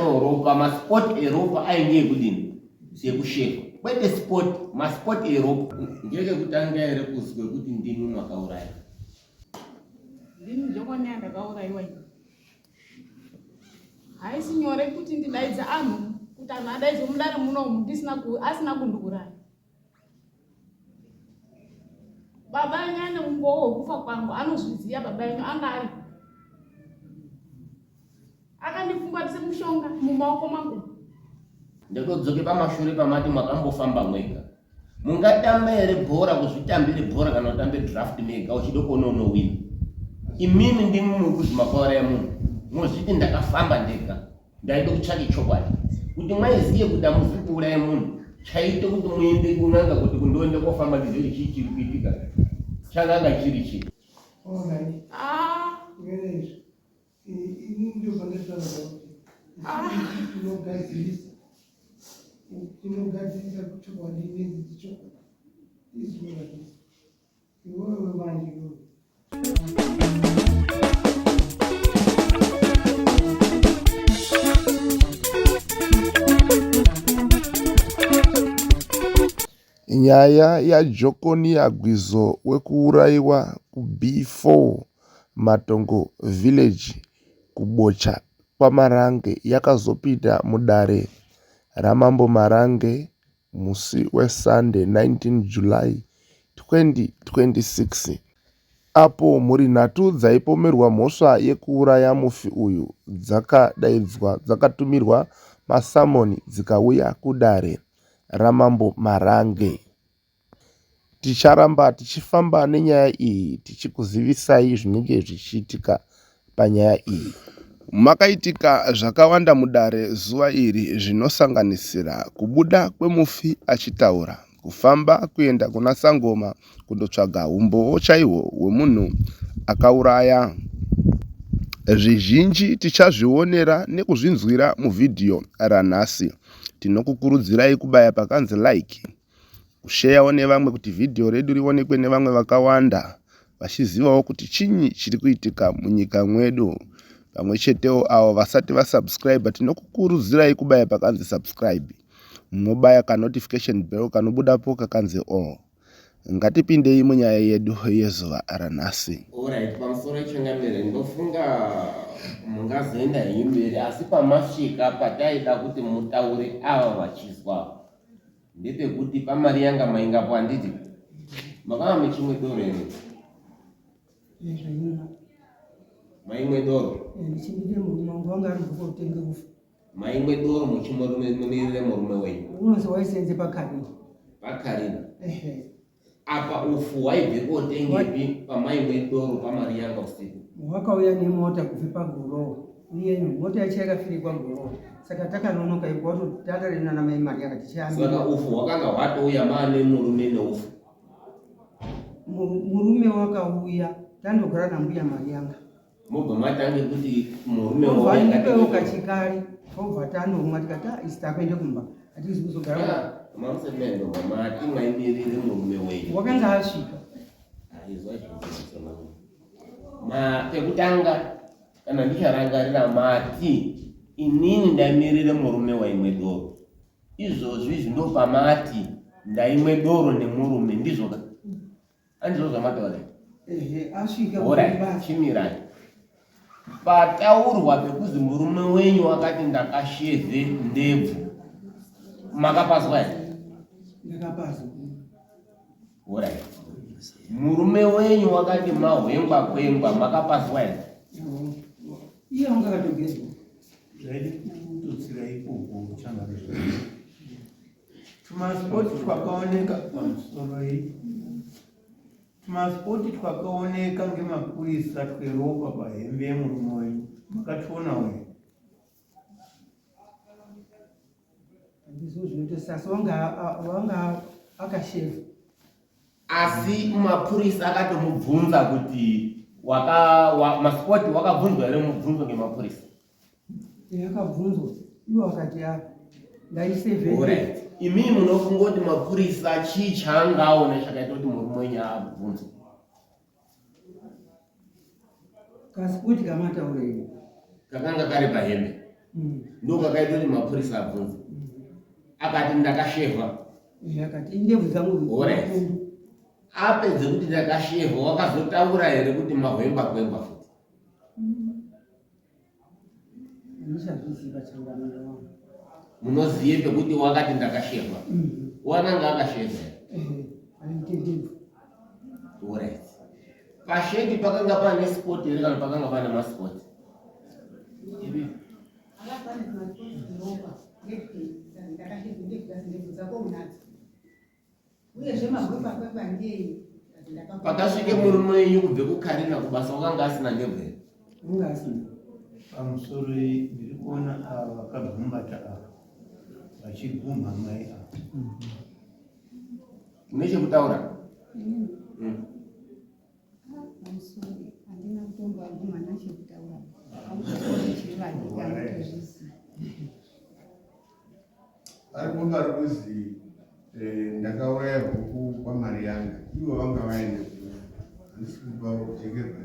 No, ropa, maspot eropa ainge ekudini? Sekushefa. Kwete spot, maspot eropa. Ndekekutanga here kuzwe kuti ndimi makauraya? Ndini Jokonia ndakauraiwa ini. Haisi nyore kuti ndidaidze anhu kuti anhu adaidzwe mudare munomu ndisina asina kundiuraya. Baba enyu ane umbowo hwekufa kwangu anozviziva baba enyu anga ari akandipfumbatisa mushonga mumaoko mangu. Ndotodzoke pamashure pamati makambofamba mwega. Mungatamba here bhora kuzvitambire bhora kana utambe draft mega uchida kuona unowina? Imimi ndimi muri kuzi makauraya munhu mozviti ndakafamba ndega ndaida kutsvake chokwadi kuti maiziye kuti amuzi kuuraya munhu chaite kuti muende kun'anga kuti kundoenda kofamba ndizive chii chiri kuitika chakanga chiri chii. Ah. Ini ndopandataura kuti tinogadzirisa tinogadzirisa chokwadi nedzidzi chokwadi izvinoratidza iwewe manje iwewe. Nyaya yaJokonia Gwizo wekuuraiwa kuB4 Matongo Village kuBocha kwaMarange yakazopinda mudare raMambo Marange musi weSunday 19 July 2026 apo mhuri nhatu dzaipomerwa mhosva yekuuraya mufi uyu dzakadaidzwa dzakatumirwa masamoni dzikauya kudare raMambo Marange. Ticharamba tichifamba nenyaya iyi tichikuzivisai zvinenge zvichiitika panyaya iyi. Makaitika zvakawanda mudare zuva iri zvinosanganisira kubuda kwemufi achitaura, kufamba kuenda kuna sangoma kundotsvaga humbowo chaihwo hwemunhu akauraya. Zvizhinji tichazvionera nekuzvinzwira muvhidhiyo ranhasi. Tinokukurudzirai kubaya pakanzi like, kusheyawo nevamwe kuti vhidhiyo redu rionekwe nevamwe vakawanda vachizivawo kuti chinyi chiri kuitika munyika mwedu. Pamwe chetewo avo vasati vasubscribe tinokukurudzirai kubaya pakanzi subscribe mobaya kanotification bell kanobudapo kakanzi all. Ngatipindei munyaya yedu yezuva ranhasi. Alright, pamusoro changamire, ndofunga mungazoenda henyu mberi asi pamasvika pataida kuti mutaure ava vachizwa ndepekuti pamari yanga maingapo handiti makava muchimwe doro here? Maimwe doro? Ndichimbire murume wangu wanga ari kutenga ufu. Maimwe doro muchimumirire murume wenyu. Unonzi waisenze pakarina. Pakarina. Ehe. Apa ufu hwaibve kotengepi pamaimwe doro pamari yanga usiku? Wakauya nemota kubve pagorowa. Uye mota yacho yakafirikwa gorowa. Saka takanonoka ipo watotatarina namai mari yakati chiyambi. Saka ufu hwakanga hwatouya maane murume neufu. Murume wakauya tandogara nambuya mari yanga. Mobva matange kuti murume wauya kachikari tobva tandomwa tikati ah, isi takuende kumba hatizi kuzogara ah, mamusemendo mati maimirire murume wenyu wakanga asvika ma pekutanga kana ndicharangarira mati inini ndaimirire murume waimwe doro izvozvi izvi ndopamati ndaimwe doro nemurume ndizvoka Andizvo zvamataura. Ehe, asvika Alright, chimirai. Pataurwa pekuzi murume wenyu wakati ndakashevhe ndebvu. Makapazwa here? Ndakapazwa. Alright. Murume wenyu wakati mahwengwa kwengwa makapazwa here? Iye wanga akatogezwa. Zvaidi kututsira ikoko changamire. Tumaspoti twakaoneka pamusoro iyi. Tumaspoti twakaoneka ngemapurisa tweropa pahembe yemurume wenyu. Makatuonawo here? Ndizvo zvinotosasa wanga wanga akasheva. Asi mapurisa akatomubvunza kuti waka wa, maspoti wakabvunzwa here mubvunzo ngemapurisa? Yakabvunzwa iwo akati a ndaisevhe. Imi munofunga kuti mapurisa chii chaangaona chakaita kuti murume wenyu abvunzwe? Kasipoti kamataura ini. Kakanga kari pahembe. Ndokakaita kuti mapurisa abvunze. Akati ndakashevha. Akati indebvu dzangu. Alright. Apedze kuti ndakashevha wakazotaura here kuti mahwemba kwemba futi? Handichazviziva changamire wangu. Munozive pekuti wakati ndakashevha. Wananga akashevha here? Aite ndebvu. Alright. Pasheti pakanga pane spot here kana pakanga pane maspot? Pakasvike murume wenyu kubve kuKarina kubasa wakanga asina ndebvu here? Anga asina. Pamusoro ndiri kuona ava vakagumbata ava vachigumha mai ava. Une chekutaura? Pamusoro handina kutomboguma nachekutaura. Aripo pari kuzi eh, ndakauraya huku kwaMariyanga ivo vanga vaenda handisi kupa kujekerwa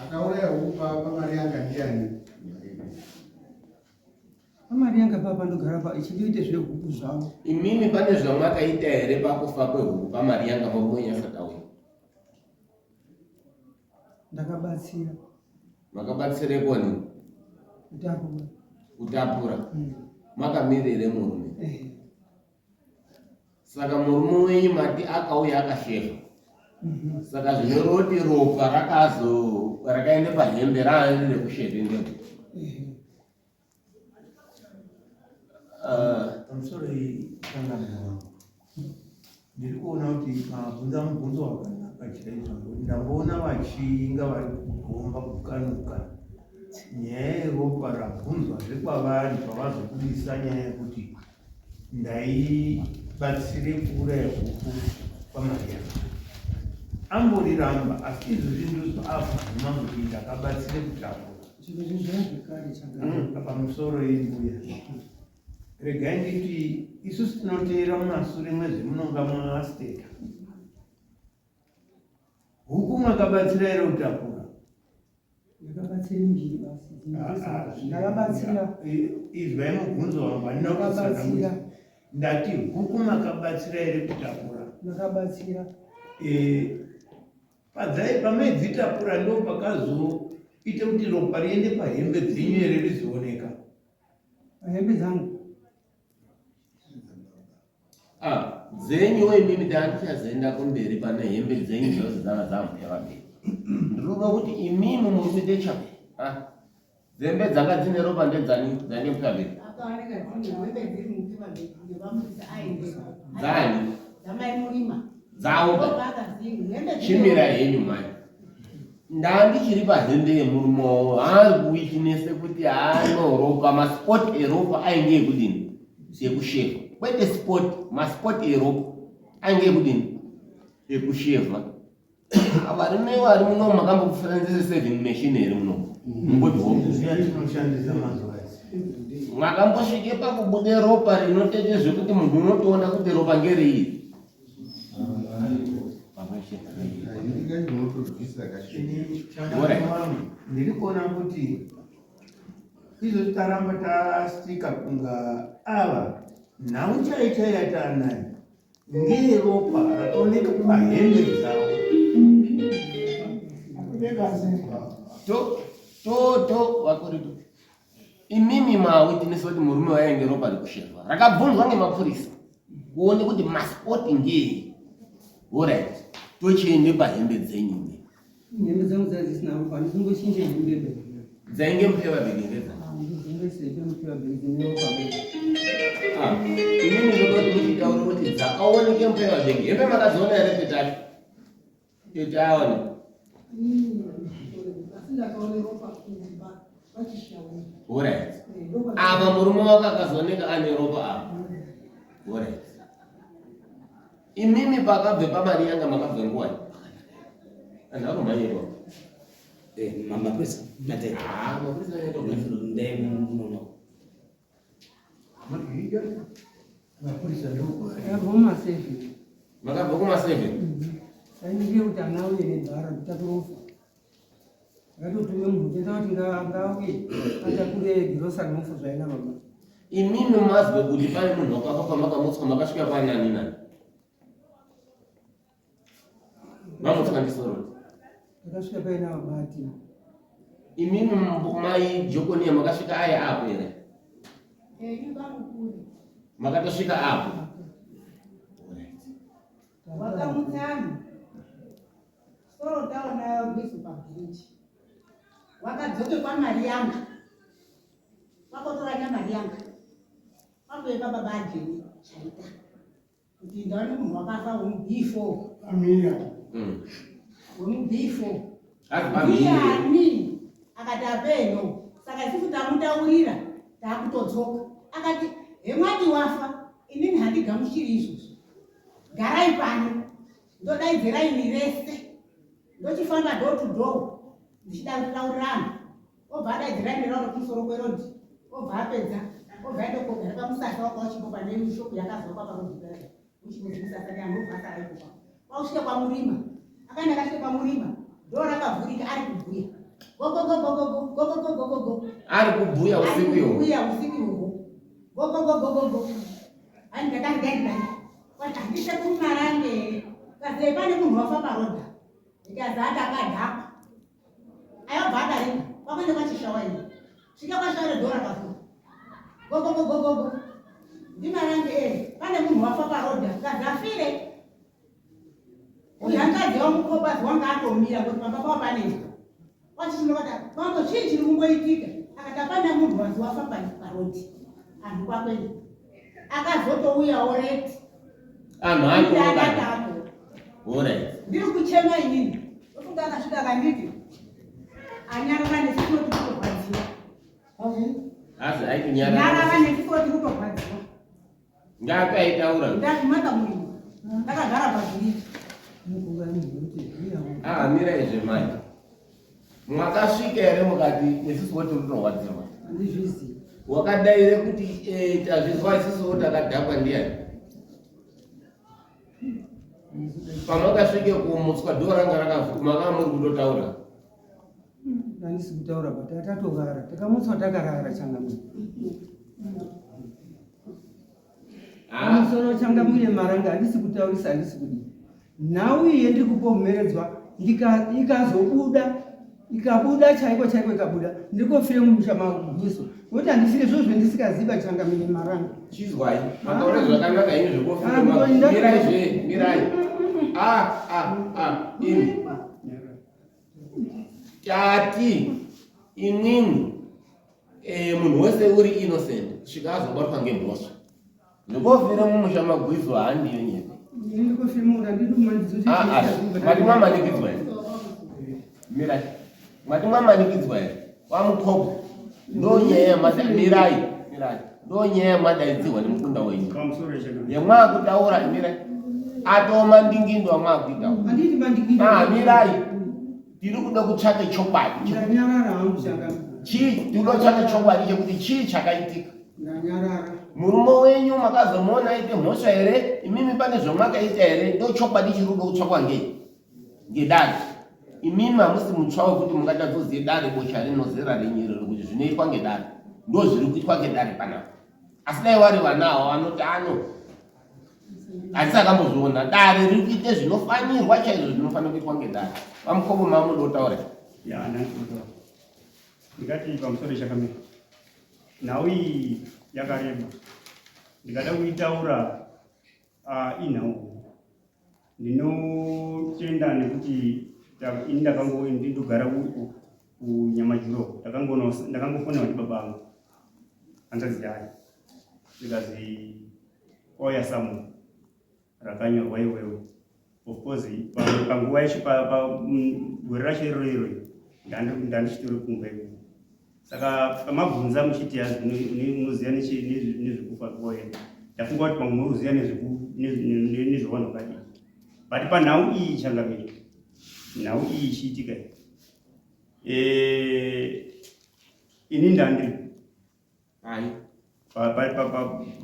akauraya huku paMariyanga ndiani? PaMariyanga papa ndogara pa ichindoite zvehuku zvavo. Imimi pane zvamakaita here pakufa kwehuku paMariyanga murume wenyu asati auya? Ndakabatsira. Makabatsira koni? Kutapura. Kutapura. Makamirire murume. Saka murume wenyu mati akauya akasheva. Saka zvinoroti ropa rakazo rakaenda pahembe raari rekusheve ndebvu. Pamusoro changamire wangu, ndiri kuona kuti mabvunza mubvunzo wakanaka chaizvo nekuti ndamboona vachinga vari kugomba kukanuka nyaya yeropa rabvunzwazve kwavari pavazobudisa nyaya yekuti ndaibatsire kuuraya huku kwaMaria. Amboriramba asi izvozvi ndozvo akubvuma kuti ndakabatsire kutapura. Zviro izvi zvazvekare changamire. Pamusoro imbuya. Regai nditi isusu tinoteera mumasure mwezvemunonga masteta. Huku makabatsira here kutapura? Ndakabatsira mbiri basi. Ndakabatsira. Izwai mubvunzo wangu handina Ndakabatsira. Ndati huku makabatsira here kutapura? Ndakabatsira. Eh, padzai pamaidzitapura ndo pakazoita kuti ropa riende pahembe dzenyu here rizooneka? Hembe dzangu. Ah, dzenyu imimi tandichazoenda kumberi pane hembe dzenyu dzose dzanga dzamupera mberi. Ndinoda kuti imimi muri kuite chape. Ah, dzembe dzanga dzine ropa ndedzani dzange mupera Akaoneka dzine hembe dziri mupepa bhegi nevamurisa aendesa. Dzani? Dzamai Murima. Dzavo. Ndopakadzingi. Chimira henyu mai. Ndandichiri pahembe yemurume wavo haari kuwitinese kuti anoropa maspot eropa ainge ekudini ekushevha kwete spot maspot eropa ainge ekudini ekushevha varume vari muno makambokufananisa seven machine here muno mumboti Tinoshandisa mazuva ese. Makambosvike pakubude ropa rinotete zvekuti munhu unotoona kuti ropa ngereiri. Ndiri kuona kuti izvo taramba tastika kunga ava nhau chaiyo chaiyo yataanayo ngeyeropa ratooneka pahembe dzavo. To to to vakorito imimi mawitness kuti murume wainge ropa rikushevha rakabvunzwa ngemapurisa kuone kuti maspoti ngei. Orit, tochiende pahembe dzenyu imi. Hembe dzangu dzaiva dzisina ropa, handizongochinje hembe be. Dzainge mupepa bhegi here dza? Handizongoise hembe mupepa bhegi dzine ropa bedzi. Ah, imimi ndoda kuti muchitaura kuti dzakaoneke mupepa bhegi. Hembe makadziona here tetacho? Tete aone. Asi ndakaona ropa kumba vachishaura. Alright. Apa murume wako akazooneka ane ropa apa. Alright. Imimi pakabve pamari yanga makabve nguwai? Anhu anomhanyirwa. Eh, mapurisa matete. Ah, mapurisa anoita Ndee muno. Mapurisa ndokwaari. Takabva kuma-seven. Makabva kuma-seven? Tainge kuti ana auye nebhara kutakurofa. Takatotume munhu tenda kuti ngauye atakure girosari mufu zvaina baba. Imimi mazwe kuti pane munhu wakafa pamakamutswa makasvika panani nani? Mamutswa ndisoroti. Takasvika paina vabati. Imimi mai Jokoniya makasvika aya apo here? Makatosvika apo. Wakamutsana. Soro taona gwizo pabhiriji. Wakadzoke kwamari yanga. Wakotora nyamari yanga. Kwakuye baba bajeni chaita. Kuti ndaone munhu wakafa wemu-B4. Amira. Wemu-B4. Ndiani? Akati apeno. Saka isusu tamutaurira takutodzoka. Akati hemwati wafa inini handigamuchiri izvozvo. Garai pano. Ndodaidze raini rese. Ndochifamba door to door ndichida kutaurirana. Obva adaidze raini rauro kumusoro kwerodhi. Obva apedza. Obva aenda kogara pamusasa waka wachipo pane shopu yakazokwa parodhi paya. Uchinzi musasa neanhu obva asara ikoko. Kwakusvika kwamurima. Akaenda akasvika kwamurima. Dhoo rakavhurika ari kubhuya. Gogogogogogo gogogogogogo. Ari kubhuya usiku ihoho. Kubhuya usiku ihoho. Gogogogogogo. Ani ndakati dai dai. Kwati handishe kumarange. Kaze pane munhu wafa parodha. Ndikazi ati akadhakwa. Ayobva adarika. Kwakuenda kwachishawa ini. Svika kwashawa dhoo rakavhurika. Gogogogogogo. Ndimarange eh pane munhu wafa parodha. Kazi afire. Uyu hanzvadzi wamukopazi wanga atomira kuti pamba pavo pane imbwa. Wachinokata mambo chii chiri kumboitika? Akati hapana munhu wanzi wafa parodi. Anhu kwakwenu. Akazotouyawo reti. Anhu acho. Alright. Ndiri kuchema inini. Ndofunga akasvika akanditi anyarara nesu tinoti kutorwadziwa. Asi aitinyarara. Nyarara nesu tinoti kutorwadziwa. Ngapi aitaura? Ndakumaka murimo. Ndakagara pazviri. Ah, mira izve manje. Mwakasvika here mukati nesusu woti unorwadziwa? Handizvizivi. Wakadaire kuti eh, tazvizwa isusu woti akadhakwa ndiyani? Pamakasvike kumutswa dhoo ranga rakavhurwa makanga muri kutotaura. Handisi kutaura but tatorara takamutswa takarara changamire. Pamusoro changamire maranga handisi kutaurisa handisi kudii. Nhau iyi yendiri kupomeredzwa ikazobuda ikabuda chaiko chaiko ikabuda ndikofire mumusha maguso nokuti handisire zviro zvendisikaziva changamire maranga. Chizwai mataura zvakanaka ini zvekofire mirai zve mirai. Ah ah ah ini. Tati imwimwi eh, munhu wese uri innocent kusvika azobatwa ngemhosva. Ndikofira mumusha magwizo handiyo nyaya. Ah, ah, mati mwamanikidzwa here? Mirai. Mati mwamanikidzwa here? Wamukobwa. Ndo nyaya yamada mirai. Mirai. Ndo nyaya yamadaidzirwa nemukunda wenyu. Yemwakutaura mirai. Atoma ndingindo amwakuita. Ah, mirai. Tiri kuda kutsvake chokwadi. Ndanyarara hangu changa. Chii tiri kuda kutsvake chokwadi chekuti chii chakaitika. Ndanyarara. Murume wenyu makazomuona aite mhosva here? Imimi pane zvamakaita here? Ndo chokwadi chiri kuda kutsvakwa ngei? Ngedare. Imimi hamusi mutsva wekuti mungatadzozive dare bocha rino zera renyu iroro kuti zvinoitwa ngedare. Ndo zviri kuitwa ngedare panapa. Asi dai wari vana avo vanoti ano asi akambozviona dare riri kuite zvinofanirwa chaizvo zvinofanira kuitwa ngedare. Vamukobo mamudotaura. Ya, ndinotaura. Ndikati pamusoro chakamira. Nhau iyi yakareba. Ndikada kuitaura uh, inhau. Ndinotenda nekuti ini ndakango ndindogara kuNyamajuro ndakangofonerwa ndibaba vangu hanzvadzi yayo ndikazi kwauya samu rakanyorwa iwewe of course panguva yacho gore racho iroro iro ndandichitori kumba ikoko saka pamabvunza muchiti yazi unoziva nezvekufa kwoye ndafunga kuti pamwe muri kuziva nezvevanhu vakadii but panhau iyi changamire nhau iyi ichiitika eh, ini ndandiri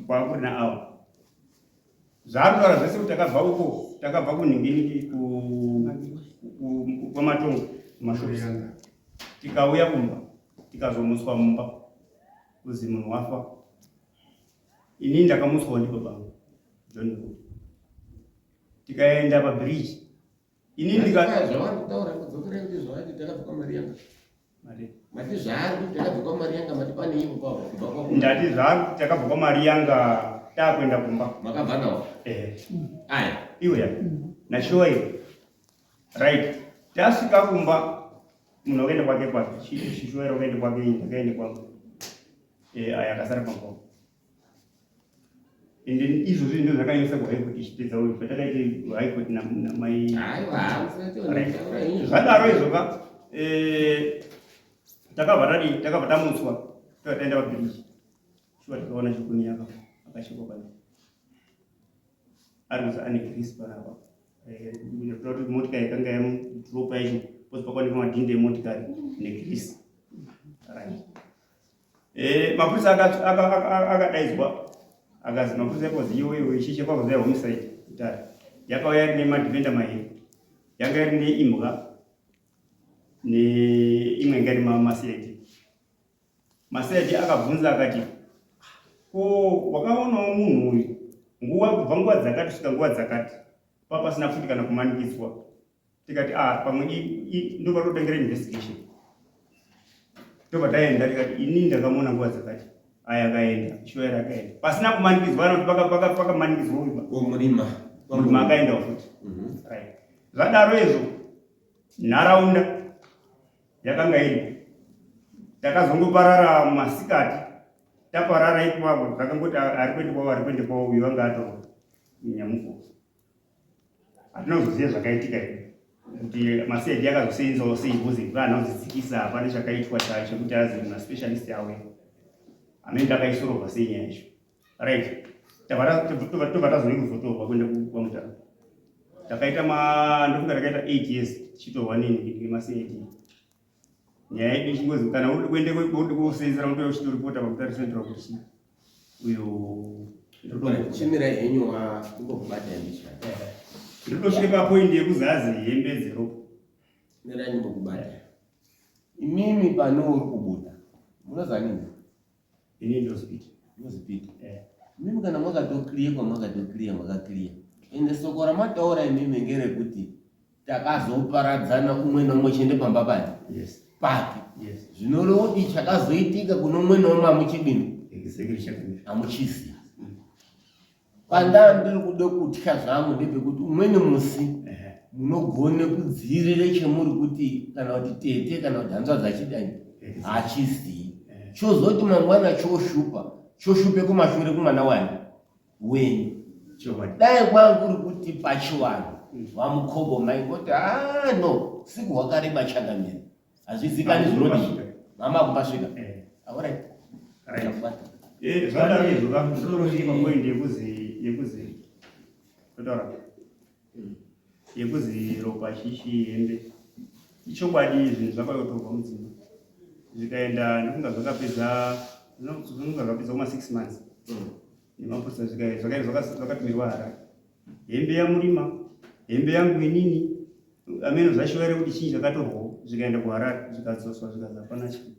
kwakuri naawa zvaari kutaura zvese kuti takabva uko takabva kunhinginiki kwamatongo kumashops. Tikauya kumba tikazomutswa mumba kuzi munhu wafa. Ini ndakamutswawo ndibaba vangu John Mukude. Tikaenda pabridge. Ini ndika zvavari kutaura kudzokerai kuti zvavari takabva kwaMariyanga. Mati zvaari kuti takabva kwaMariyanga mati pane ivo kwavo kubva kwavo. Ndati zvaari kuti takabva kwaMariyanga takuenda kumba. Makabva nawo? Eh. Aya. Iwe ya. Nashuwa iwe. Right. Tasvika kumba munhu wakaenda kwake kwake. Shishuwa wakaenda kwake ini ndakaenda kwangu. Eh aya akasara pamba. And then izvozvi ndizvo zvakanyanyisa kuhigh court ichipedza uyu patakaita high court namai zvadaro izvo ka eh, takabva tadii takabva tamutswa tobva taenda pabridge shuwa tikaona chikuni yaka akashekwa pana ari kuzi ane grease panapa eh, kuti motikari yakanga yamudropa yacho pose pakwanika madhindi emotikari negrease right Eh, mapurisa akadaidzwa akazi mapurisa ekozi iwe iwe chishe kwakuziva homicide kutari yakauya iri nemadefender mairi yanga iri neimbwa neimwe yanga iri maCID maCID akabvunza akati ko wakaonawo munhu uyu nguva kubva nguva dzakati kusvika nguva dzakati papasina futi kana kumanikidzwa tikati ah pamwe ndovatotengera investigation tobva taenda tikati ini ndakamuona nguva dzakati aya akaenda shuwa akaenda pasina kumanikidzwa anoti pakamanikidzwa uyu murima murima akaendawo futi mhm. right zvadaro izvo nharaunda yakanga iripo takazongoparara masikati taparara ipapo zvakangoti ari kuende kwavo ari kuende kwavo uyu anga atorwa nyamuko Hatina kuzoziva zvakaitika here kuti maCID akazoseenzawo sei because vana kudzidzikisa hapana chakaitwa chekuti azi maspecialist auya amene ndakaisorova sei nyaya yacho right tobva tazouya kuzotorwa kuenda kwamutaro takaita ma ndofunga takaita 8 years tichitorwa nini nemaCID nyaya yedu ichingozi kana uri kuende uri kuseenzera unotouya uchitoripota pamutare central kuti chii uyo chimirai henyu wa ingokubata ndicha ndotosvike papoindi yekuzazi hembe dzeropa mirai ndimbokubata imimi pane uri kubuda munozanini ini ndozipita ndozipita eh. imimi kana makatokliya kwamakatokliya makakliya ende soko ramataura imimi ngerekuti takazoparadzana umwe neumwe chiende pamba pani yes. pake yes. zvinoreva kuti chakazoitika kune umwe neumwe amuchidini amuchiziva pandaa ndiri kuda kutya zvangu ndepekuti umweni musi munogone kudziirire chemuri kuti kana kuti tete kana kuti hanzvadzi achidani hachizivi chozoti mangwana choshupa choshupe kumashure kumwana wani wenyu dai kwangu kuri kuti pachivanhu mm. vamukobo maingoti ah no siku hwakareba changamire hazvizikani zvinodii mama kupasvika eh. alright eh, zvadaro izvo kamusoro papoindi yekuzi yekuzi totaura yekuzi ropa chichi hembe ichokwadi zvinhu zvakayotorwa mudzimba zvikaenda ndofunga zvakapedza zvinonga zvapedza kuma six months mm. nemapurisa zvikaenda zvakatumirwa harare hembe yamurima hembe yangu inini ameno zvashuva kuti chii chakatorwawo zvikaenda kuharare zvikadzoswa zvikazi hapana chii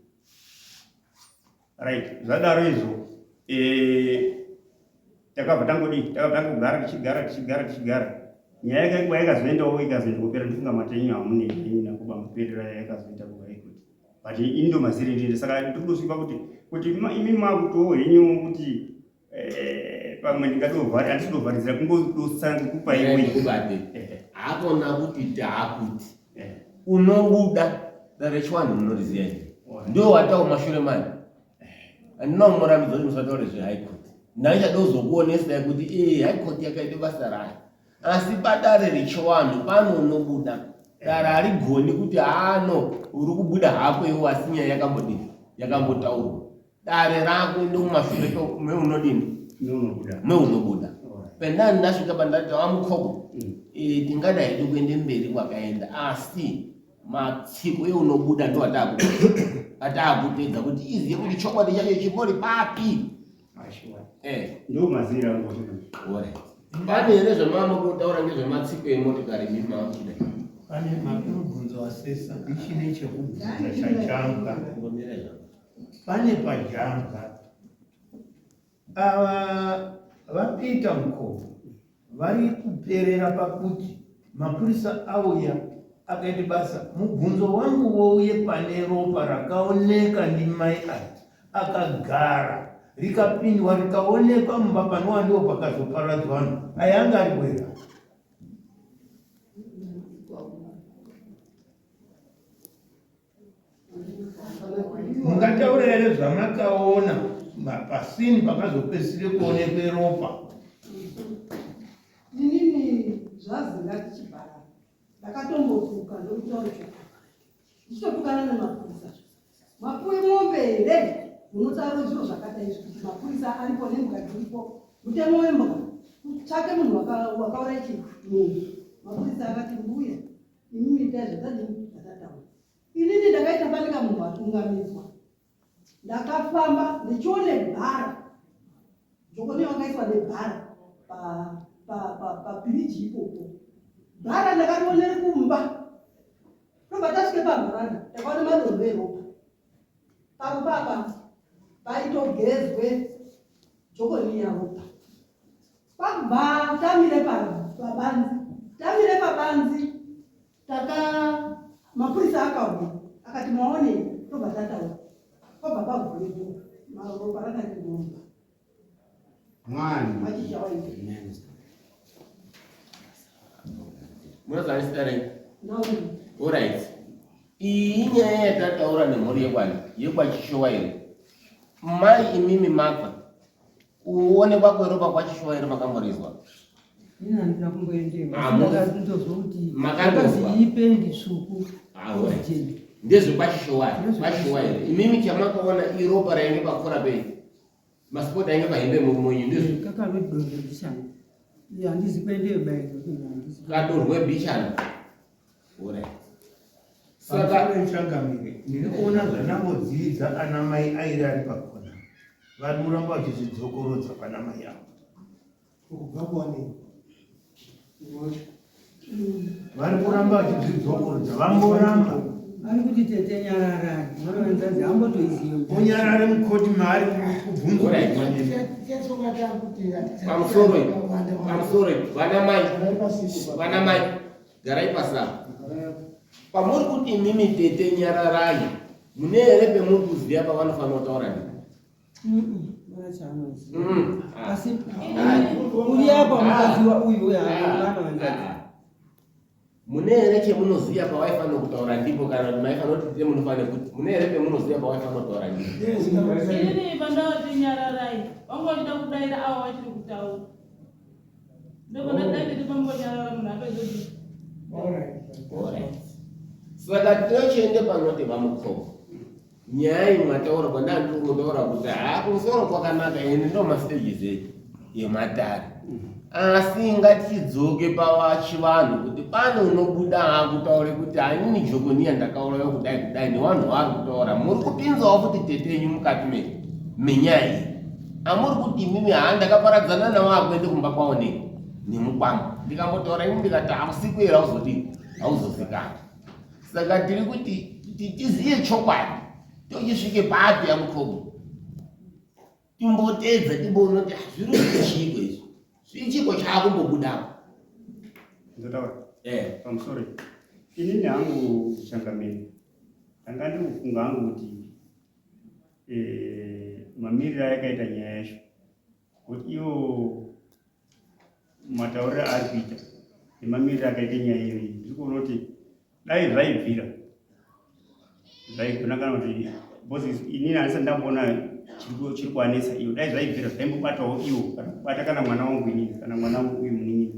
right zvadaro izvo eh, takabva tangodii takabva tangogara tichigara tichigara tichigara nyaya yakaikuva yakazoendawo ikazoenda kupera ndifunga matenyu hamune henyu nakuba maperero yakazoita kuva ikuti but ini ndo maziri ndinde saka ndiri kutosvika kuti kuti imi makutowo henyu kuti eh, pamwe ndingatovhari handisi kutovharidzira kungodosanga kupa iwe kubate hakona kuti taakuti eh. unobuda dare chiwanhu munoriziva iri ndo watawo mashure mani handina kumurambidza kuti musataure zvehigh court ndaichada kuzokuonesai kuti ee high court yakaita basa rayo asi padare rechiwanhu pano unobuda dare harigoni kuti haano uri kubuda hako iwo asi nyaya yakambodini yakambotaurwa dare rako ndomumashure meunodini meunobuda pendani ndasvika pandati wamukoko mm. e, tingada hedu kuende mberi kwakaenda asi matsiko eunobuda ndo ataakutedza kuti iziye kuti chokwadi chacho chibori papi eh. ndo mazira angu pane here zvamama kutaura ngezvematsiko emotikari mimi makuda Pane mubvunzo wasesa ndichine chekubvunza chajambwa. Pane pajambwa. Ava vaPeter Mukova vari kuperera pakuti mapurisa auya akaita basa. Mubvunzo wangu wouye pane ropa rakaoneka ndimai aya akagara rikapindwa rikaonekwa mumba panova ndipo pakazoparadzwa vanhu aya anga ari kuera. Mungataura here zvamakaona pasini pakazopedzisire kuonekwe ropa? Inini zvazinga tichibhara ndakatombotuka ndokutaura chokwadi ndichitotukana nemapurisa mapuwe mombe here munotaura zviro zvakadai izvi kuti mapurisa aripo nembwa dziripo mutemo wembwa kutsvake munhu wakauraya chi munhu mapurisa akati mbuya imimi itai zvatadini zvatataura inini ndakaita fanika munhu atungamidzwa ndakafamba ndichione bhara jokoni wakaiswa nebhara papiriji ipopo bhara ndakarionere kumba tobva tasvike pamharanda takaona madonho eropa paropa apa paitogezwe jokoni yaropa kwakubva tamire pabanzi tamire pabanzi taka mapurisa akauya akati maonei tobva tataura kwabva pavhurepo ropa rakati romba Mwani. machizha waita Munozwa zita renyu? nauri Alright. Iyi inyaya yatataura nemhuri yekwani yekwachishowa here? Mai imimi mafa kuonekwa kweropa kwachishowa here makamborizwa? Ini handina kumboendeyo. Ah, mu- Ndakandozwa kuti Makandozwa. yakazi ipendi tsvuku. Ah, alright. Ndezvekwachishowa here? Kwachishowa here? Imimi chamakaona iropa rainge pakura pei? Masipoti ainge pahembe murume wenyu ndizvo? Kakanodonha bishana. Iye handizi kuendeyo bai ngekuti handizi. Kadorwe bishana. Alright. Saka Pamusoro changamire, ndiri kuona zvandangodzidza ana mai airi ari pakona vari kuramba vachizvidzokorodza pana mai avo. Kubva kuwanei? Vari kuramba vachizvidzokorodza, vamboramba. Ari kuti tete nyararai. Mwana wenzanzi ambotoiziyo. Unyarare mukoti maari kubvunzwa. Alright. Pamusoro pamusoro vana mai vana mai garai pasi apa. Pamuri kuti imimi tete nyararai mune here pemuri kuziva pavanofanira kutaura ndipo? Mwana chaanoziva. Asi uri apa mukadzi wa uyu uyu mwana wenzanzi. Mune here chemunoziva pawaifanira kutaura ndipo kana kuti maifanira kuti tete munofanira kuti mune here pemunoziva pawaifanira kutaura ndipo? Inini pandavati nyararai vanga vachida kudaira avo vachiri kutaura ndopandadai nditi pambonyarara munhu apezoti Alright. Saka tinochiende panoti vamukoma. Nyaya iyi mataura kwandanga ndiri kutaura kuti haa kumusoro kwakanaka ende ndo mastages edu ematare. Asi ngatichidzoke pachivanhu kuti pane unobuda akutaure kuti hanini jokoniya ndakauraiwa kudai kudai nevanhu vaari kutaura muri kupinzawo futi tete yenyu mukati menyaya iyi. Amuri kuti imimi haa ndakaparadzana nawo akuende kumba kwawo nei nemukwambo ndikambotaura ini ndikati hausiku here hauzodii hauzozikanwa. Saka tiri kuti tiziye chokwadi tochisvike papi yamukobo timboteedza timboona kuti zviri kuti chiiko izvi zvichiko chaakumbobudapo. Ndotaura Eh. pamusoro inini hangu changamire ndanga ndiri kufunga hangu kuti mamiriro ayakaita nyaya yacho kuti iwo matauriro aari kuita nemamiriro akaita nyaya iyoyi ndiri kuona kuti dai zvaibvira zvaigona kana kuti because inini handisati ndamboona chiri kuanetsa iwo dai zvaibvira zvaimbobatawo iwo kana kubata kana mwana wangu inini kana mwana wangu uyu munin'ina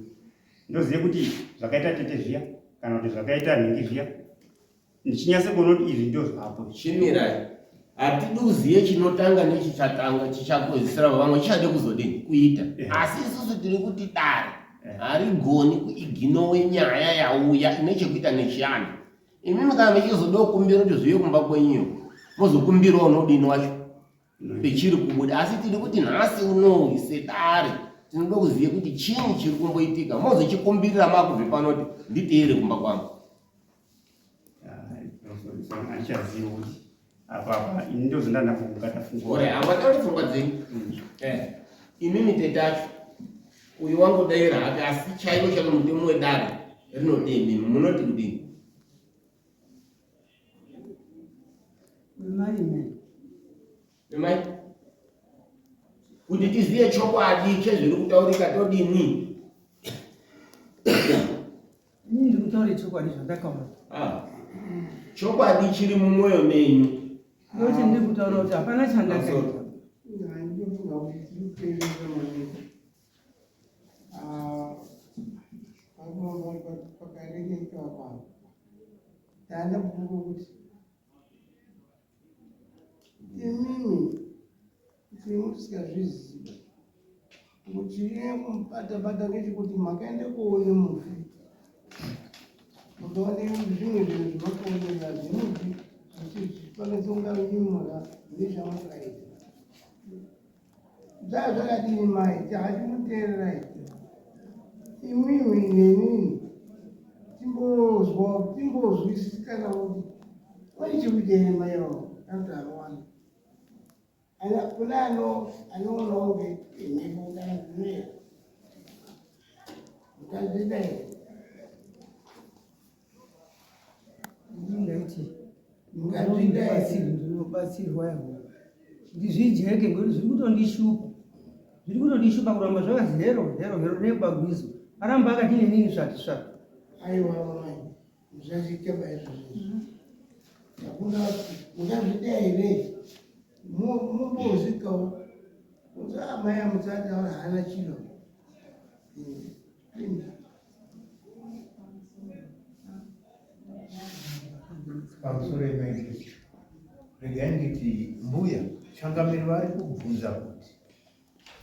ndozive kuti zvakaita tete zviya kana kuti zvakaita nhingi zviya ndichinyatsa kuona kuti izvi ndo zvapo. Chimirai, hatidi kuzive chinotanga nechichatanga chichapedzisira vamwe chichade kuzodini kuita, asi isusu tiri kuti dare harigoni kuiginowe nyaya yauya ine chekuita nechianhu. Imimi kana muchizoda kukumbira kuti zviuye kumba kwenyuyo mozokumbirawo unodini wacho pechiri kubuda, asi tiri kuti nhasi unoyu sedare tinoda kuziva kuti chinyi chiri kumboitika, mozochikumbirira makubve panoti nditeere kumba kwangu. Handichazivi kuti apa apa ini ndozondandambokukata fungwa. Ore, hamatauri pfungwa dzenyu. Eh, imimi tetacho uyu wangodaira hake asi chaiko chako mutemo wedare rinodei imimi munoti kudini? Mai mai. Mai kuti tizive chokwadi chezviri kutaurika todini? Ini ndiri kutaura chokwadi zvandakaona. Ah. Chokwadi chiri mumwoyo menyu. Ndochi ndiri kutaura kuti hapana chandakaita. Imimi kuti musikazviziva kuti kumubata-bata ngechekuti makaenda kuone mufi mukaone zvimwe zvinhu zvamakaonera zvemufi zvichikwanisa kunga nyimura nezvamakaita Zvaa zvakadini mai chachimuteererai imwimwi nenini timbozwa timbozwisisikana kuti vane chekuita here mai vavo kana kuti havawana ana kune ano anoonawo kunge mhepo kana zvinoera mukazviita here Ndaiti ndinobatsirwa ndizvijeke ngekuti zviri kutondishupa zviri kutondishupa kuramba zvakazi hero hero hero nekwagwizo aramba akati nenini svati svati aiwa mai musazviita baizvozvo hakuna mungazvida here mumbozvikawo kunzi amai amutsataura haana chiro Pamusoro yemaitisi, regai nditi mbuya changamire vari kubvunza kuti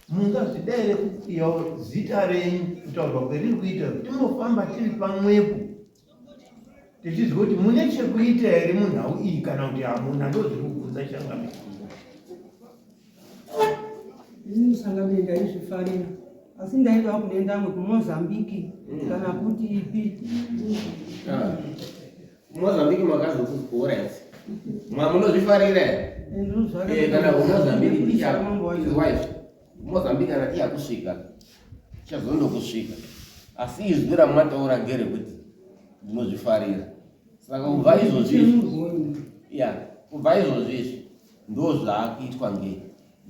mungazvida here kupiyawo zita renyu kutaurwa kweriri kuita timbofamba tiri pamwepo tichizwa kuti mune chekuita here munhau iyi kana kuti hamuna ndozviri kubvunza changamire. Ini changamire ndaizvifarira asi ndaida kune ndamwe kuMozambique mm. kana kuti ipi ah. kuMozambique makazokuzikora idzi mwamunozvifarira here eh, kana kuMozambique tichaizwa kuMozambique kana tichakusvika tichazondokusvika asi izwi ramwataura ngerekuti ndinozvifarira saka kubva izvozvi izvi ya kubva izvozvi izvi Ndozvaakuitwa nge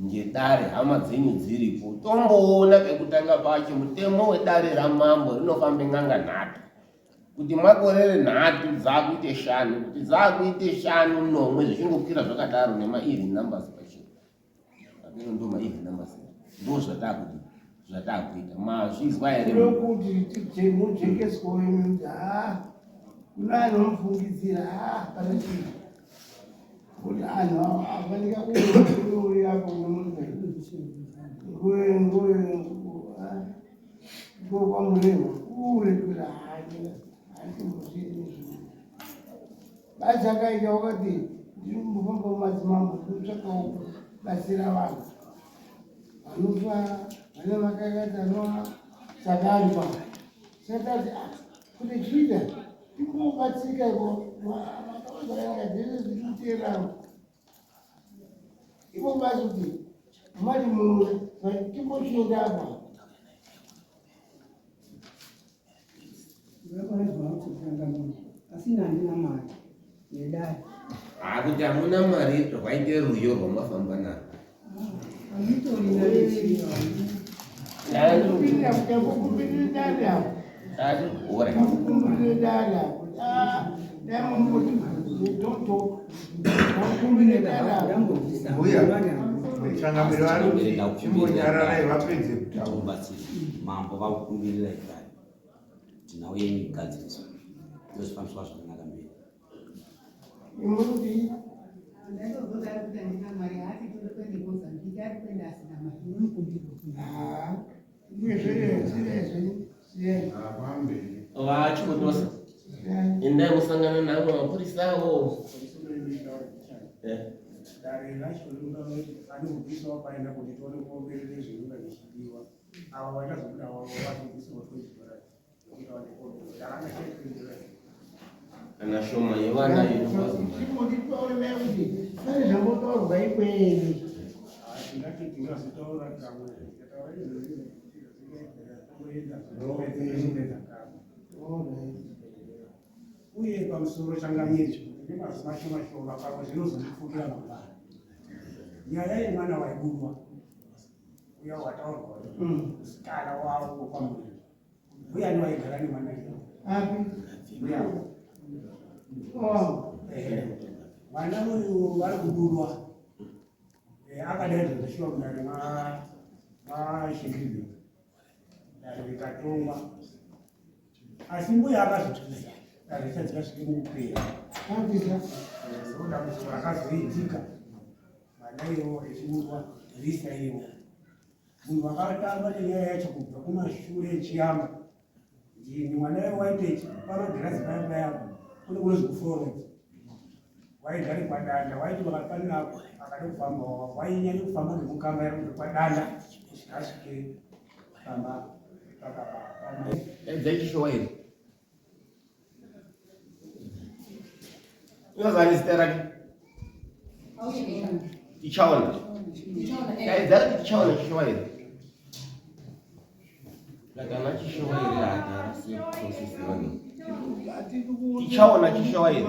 ngedare hama dzenyu dziripo tomboona pekutanga pacho mutemo wedare ramambo rinofambe n'anga nhatu kuti makorere nhatu dzakuite shanu kuti dzakuite shanu nomwe zvichingokwira zvakadaro nemaeven numbers pachiro apeno ndo maeven numbers ndo zvatakuti zvatakuita mazvizwa here kuti mujekeswe wenyu kuti haa kuna anomufungidzira haa pana chii kuti anhu afanika kuuya apo nguve nguve nguve kwamurehwa kure kuti haana handisimbozviini basi akaita wakati ndiri kumbofamba mumadzimambo ndikutsvakawo kubatsira vanhu vanofa vane makakatanwa saka ari pa saka ati ah, kuti chiita Tingobatsirika iko zvakanaka dzese dziri kuteerana ivo basi kuti mati munhu timbochienda apa asi handina mari yedare akuti hamuna mari rwaite rwiyo rwamafamba narwo Mambo vakukumbirira ipai kuti nhau yenyu igadziriswe ndozvifambiswa zvakanaka mberi. Vachikotosa endai musangana navo mapurisa avo. Dare racho rinofanira paenda kuti tione kuomberere zvinonga zvichidiwa ava vachazobuda vavo vazobvisawo 20 dollars. Kana shoma yevana inobazimaimbotaure kuti pane zvambotaurwa ikweyo. Tingati tingazotaura kamwe tikataura izvozvi uye pamusoro changamire ndine mazuva shoma shoma pamwe zvinozondipfukira mangwana nyaya yemwana waibudwa uya wataurwa musikana wavo wekwamuriro uyani waigara nemwana iyo Api? Mbuya. Oh. Mwana uyu vari kubudwa akadaidzwa zvishuwa mudare mashekiribheki dare rikatongwa asi mbuya akazotiza dare risati rasvike mukupera Abvisa. Dambudziko rakazoitika mwana iwo echibudwa risa iwo munhu akatamba nenyaya yacho kubva kumashure echiyamba ndini mwana iwo waite pamagirazi paya paya kune kunozi kuforodzi waigare kwadanda waiti vakafanira akada kufamba wainyanya kufamba ngemukamba kubva kwadanda kusvika asvike pamba pakapa. Dai chishowa here? Unozani zita rake? Tichaona. Daidza kuti tichaona chishowa here? Kana chishowa here hatarasi process yoni. Tichaona chishowa here?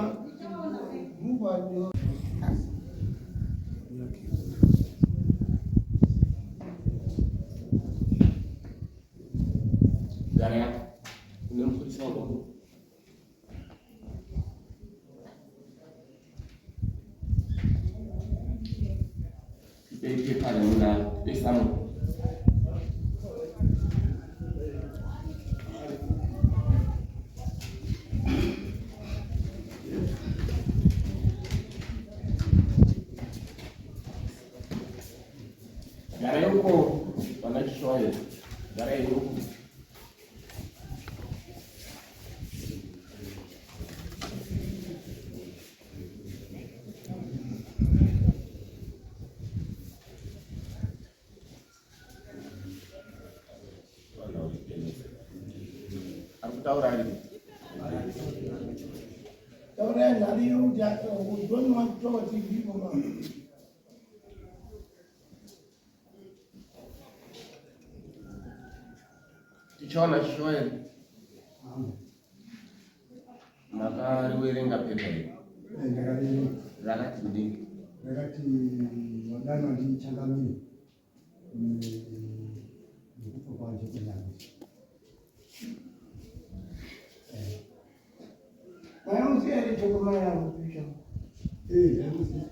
Gara yako. Une mupurisa wako. Tipei pepa remunaro. Tipei samo. Garai uko pana chishowa here? Garai uko. Ari kutaura ari Taurai nhari yokuti we don't want to talk to people now. Tichaona chishowa here? Makariwerenga pepa iri Ndakaverenga. Rakati kudini? Rakati wadanwa ndichangamire nekufa kwaJekunyazi. Maimuziya here Jeremiah Mupisha? Ndaimuziya.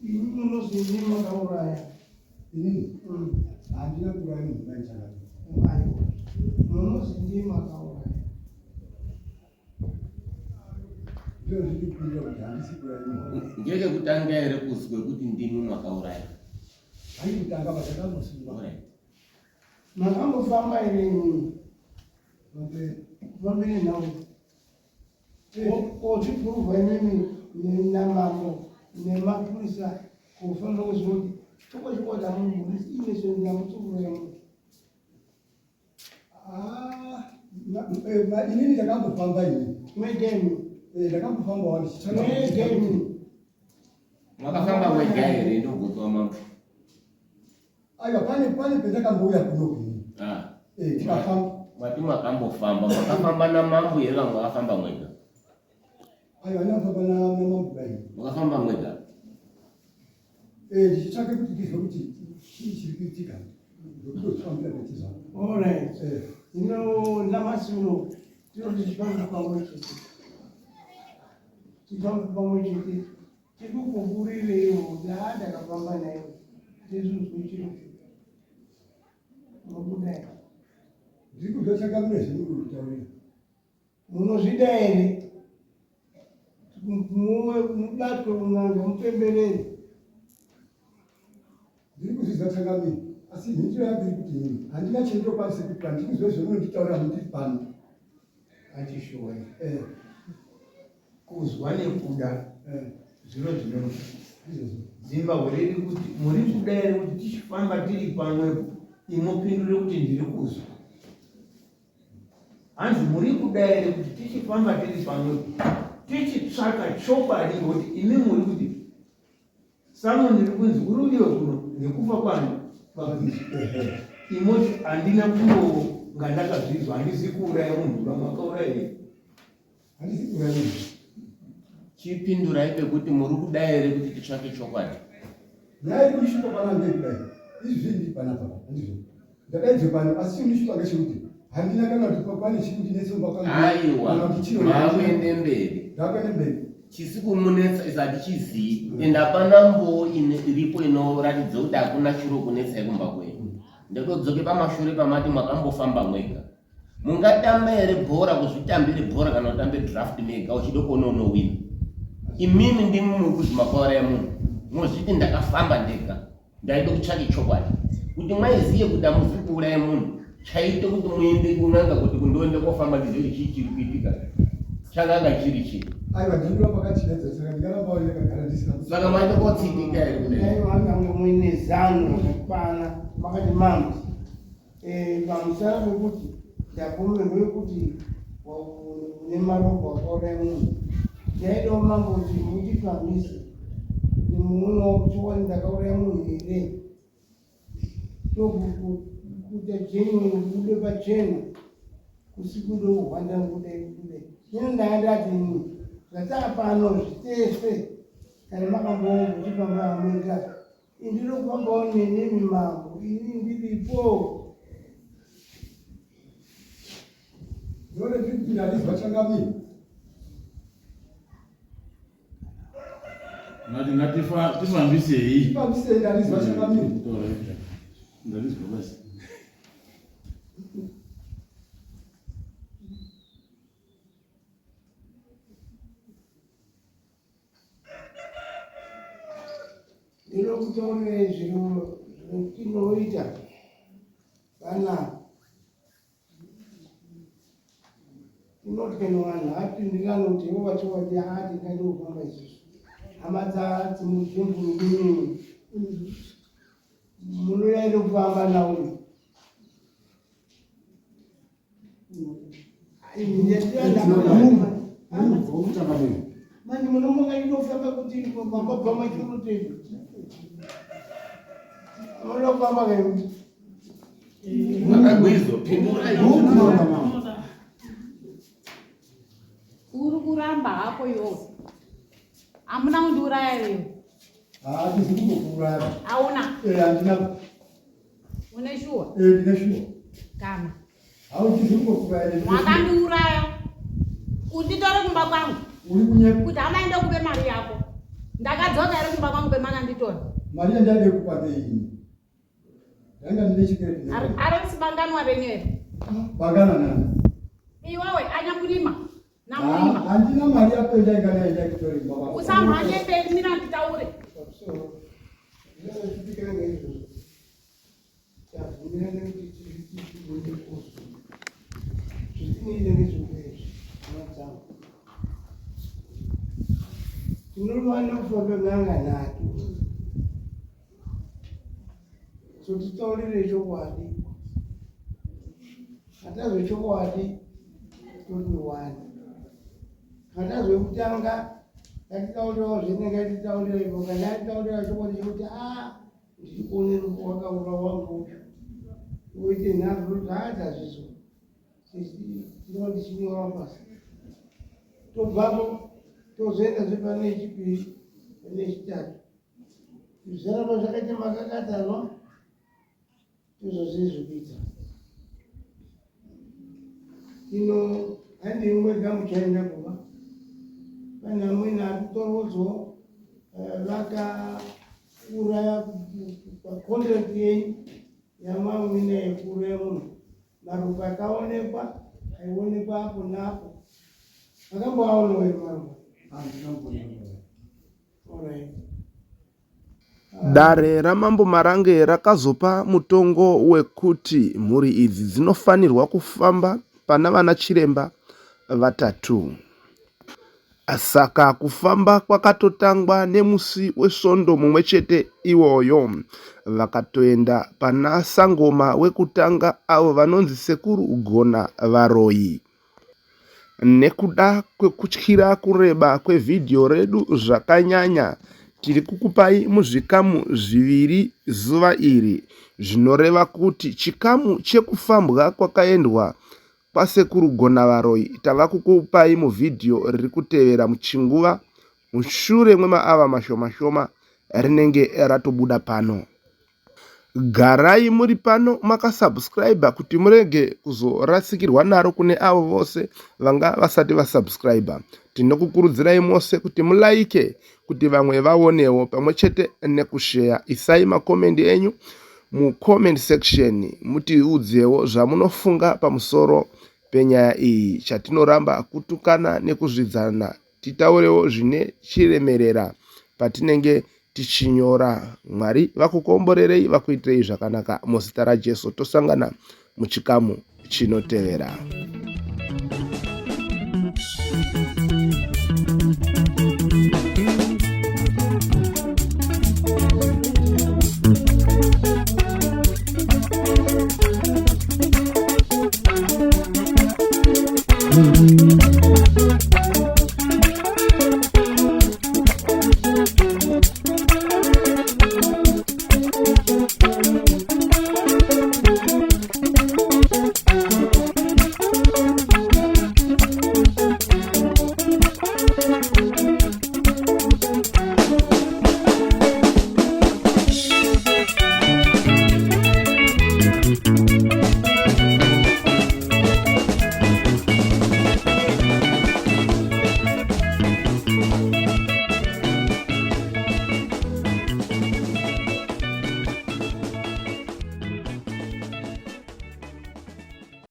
Imi munozi ndimi makauraya. Inini handina kuuraya munhu vaichangamire. Aiwa. Munozi ndimi makauraya. Ndiro zviri kuita kuti handisi kuuraya munhu. Ngekekutanga here kuzwe kuti ndimi makauraya? Hai kutanga patakambosungwa. Alright. Makambofamba here imimi? Pamberi. Pamberi nhau. Kozvipuruvha imimi namambo nemapurisa kufanira kuziva kuti chokochokoda munhu ine sendamutsuvura munhu. Ah, inini ndakambofamba ini. Mwegeni. Ndakambofamba wani. Mwegeni. Makafamba mwega here ndobvunzwa mambo? Aiwa pane pendakambouya kuno ini. Ah. Tikafamba. Mwati makambofamba, makafamba namambo here kana makafamba mwega? Aiwa ndakafamba namambo dai. Makafamba mwega? Ndichitsvake kuti ndizwe kuti chii chiri kuitika. Ndokutofambira ndachizwa. All right. Hino namasi uno tinoti tifambe pamwe chete. Tifambe pamwe chete. Tikukupurireiwo kuti haa ndakafamba naye. Ndizvuzwe chiro. Munobuda here? Ndiri kuzwa chakamira zvemuri kutaurira. Munozvida here? Muwe mubatwe mun'anga mupemberere. Ndiri kuzvizwa changamire. Asi mhinduro yangu iri kuti ini handina chendinokwanisa kuita ndiri kuzwa zvemunonditaura mundiri pano. Achishowa. Kuzwa nekuda zviro zvino Zimbabwe riri kuti muri kuda here kuti tichifamba tiri pamwepo imupindure kuti ndiri kuzwa. Hanzi muri kuda here kuti tichifamba tiri pamwepo tichitsvaka chokwadi ngokuti imi muri kuti Samoni iri kunzi uri udiwe kuno nekufa kwani pagwizi imoti handina kungonga ndakazvizwa handisi kuuraya munhu vamwe vakauraya here handisi kuuraya munhu Chipindurai pekuti muri kuda here kuti titsvake chokwadi. Nyaya iri kundishupa pana ndei kudai izvi zvii panapa handizvo ndadaidzwe pano asi chirikundishupa ngechekuti handina kana kuti pane chiri kundinetsa kumba kwangu Aiwa, kana kuti chiro maakuende mberi. Ndakuende mberi. Chisi kumunetsa is hatichizii and hapana mboo iripo inoratidza kuti hakuna chiro kunetsai kumba kwenyu. Ndotodzoke pamashure pamati mwakambofamba mwega. Mungatamba here bhora kuzvitambire bhora kana kutambe draft mega uchida kuona unowina? Imimi ndimi muri kuzi makauraya munhu mozviti ndakafamba ndega ndaida kutsvake chokwadi kuti maiziye kuti hamuzi kuuraya munhu chaite kuti muende kun'anga kuti kundoenda kofamba ndizive kuti chii chiri kuitika chakanga chiri chii Aiwa ndinodiwa pakachidedza saka ndingaramba ndakagara ndisina saka maita kotsitika here kudai Dai makanga muine zano rakakwana makati mambo Eh, pamusana pekuti ndapomerwe kuti une maropa wakauraya munhu ndaidawo mambo kuti mundifambise kuti muonawo kuti wani ndakauraya munhu here ndokuita genuine kubude pachena kusikude kuhwanda kude kude ino ndanga ndati ini zvataa pano zvitese kana makambochifamba mega Indiri kufambawo nenemi mambo, ini ndiripo. Ndore ndiri kuti ndalizwa changamire. Ngati ngatifambisei. Tifambisei ndalizwa changamire. Ndalizwa basi. Ndinokutaurirai zviro zvatinoita kana tinoti kana vanhu hapindirani kuti ivo vachokwadi haa tingade kufamba isusu hama dzimuzvimvurudimimi munoda kufamba nawo Manje munomonga inofamba kuti mambobva machuruteni. Munoda kufamba kai? Makagwizo pindurai. Uri kuramba hako iwewe. Hamuna kundiuraya iwewe. Hatizi kumbokuuraya. Hauna. Eh, handina. Une shuwa? Eh, ndine shuwa. Kana. Hautizi kumbokuuraya. Wakandiuraya. Unditore kumba kwangu. Uri kunyepa. Kuti hama ende kupe mari yako. Ndakadzoka here kumba kwangu pemakanditora? Mari yandaide kupa ngeini? Ndanga ndine chikwereti. Arisi banganwa renyu here? Bangana nani? Iwewe anyakurima. Namurima. Handina mari yako ndainga nayo ndaikutora kumba kwako. Usamhanye mberi mira nditaure. Tinorova nekufamba n'anga nhatu sotitaurire chokwadi hatazwe chokwadi totiwana hatazwe kutanga ngatitaurirewo zvene ngatitaurire ipo kana atitaurira chokwadi chekuti a ndiri kuone rufu wakaura wangu uyu uite nharo zvaatazvizo tinova tichinyora pasi tobvapo tozoenda zve pane chipiri pane chitatu zvaramba zvakaita makakatanwa Tozozvii zvekuita. Ino handi mwega muchaenda kuba. Pane amweni ari kutorodzwa eh, vakauraya pacontract yenyu yamamwina yekuuraya munhu. Maropa akaonekwa aionekwa apo naapo. Makamboaonawo here maropa? Handina Alright. Dare raMambo Marange rakazopa mutongo wekuti mhuri idzi dzinofanirwa kufamba pana vanachiremba vatatu. Saka kufamba kwakatotangwa nemusi weSvondo mumwe chete iwoyo. Vakatoenda pana sangoma wekutanga avo vanonzi Sekuru Gona Varoyi. Nekuda kwekutyira kureba kwevhidhiyo redu zvakanyanya, tiri kukupai muzvikamu zviviri zuva iri, zvinoreva kuti chikamu chekufambwa kwakaendwa kwaSekuru Gonavaroyi tava kukupai muvhidhiyo riri kutevera muchinguva mushure mwemaava mashoma-shoma rinenge ratobuda pano. Garai muri pano makasubscriber kuti murege kuzorasikirwa naro kune avo vose vanga vasati vasubscriber. Tinokukurudzirai mose kuti mulaike kuti vamwe vaonewo pamwe chete nekusheya. Isai makomendi enyu mucomment section mutiudzewo zvamunofunga pamusoro penyaya iyi. Chatinoramba kutukana nekuzvidzana titaurewo zvine chiremerera patinenge tichinyora. Mwari vakukomborerei vakuitirei zvakanaka muzita raJesu. Tosangana muchikamu chinotevera. Mm-hmm.